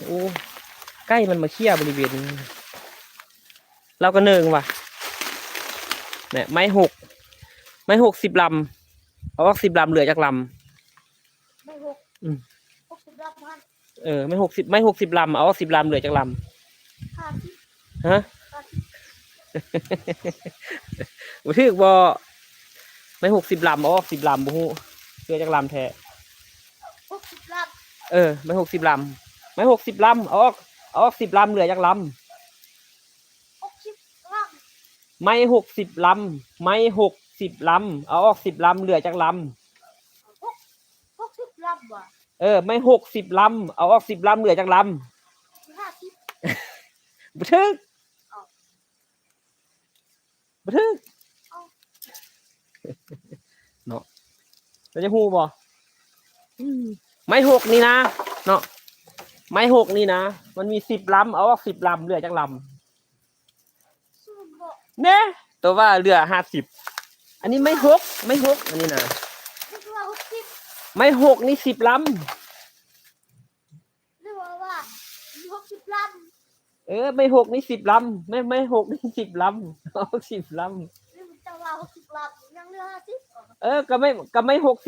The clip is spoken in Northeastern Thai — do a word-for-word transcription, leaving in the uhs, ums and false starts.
โอ้ ไก่มันมาเคี่ยบริเวณนี้ เราก็เนิงว่ะ เนี่ย ไม้หก ไม้หกสิบลำ เอาออกสิบลำ เหลือจักลำ ไม่หก อืม หกสิบลำมัน เออ ไม้หกสิบ ไม้หกสิบลำ เอาออกสิบลำ เหลือจักลำ ห้าสิบ ฮะ ห้าสิบ บ่ถืกบ่ ไม้หกสิบลำ เอาออกสิบลำ บ่ฮู้ เหลือจักลำแท้ หกสิบล เออ ไม้หกสิบลำ ไม้หกสิบลำ เอาออก เอาออกสิบลำ เหลือจักลำ ำหกสิบล ไม้หกสิบลำ ไม้หกสิบลำ เอาออกสิบลำ เหลือจักลำ ำหกหกสิบลำว่ะ เออ ไม้หกสิบลำ เอาออกสิบลำ เหลือจักลำ ห้าสิบ บ่ถืก บ่ถืก เนาะ แล้วจะฮู้บ่ อืม ไม้หกนี่นะ เนาะ ไม้หกนี่นะ มันมีสิบลำ เอาออกสิบลำ เหลือจักลำ ศูนย์บอก เนี่ย ตัวว่าเหลือห้าสิบ อันนี้ไม้หก ไม้หก อันนี้นะ นึกว่าหกสิบ ไม้หกนี่สิบลำ นึกว่าว่ามีหกสิบล เออ ไม้หกนี่สิบลำ ไม้ ไม้หกนี่สิบลำ เอาสิบลำ ำนึกว่าหกสิบลำยังเหลือห้าสิบ เออ ก็ไม้ ก็ไม้หกสิบ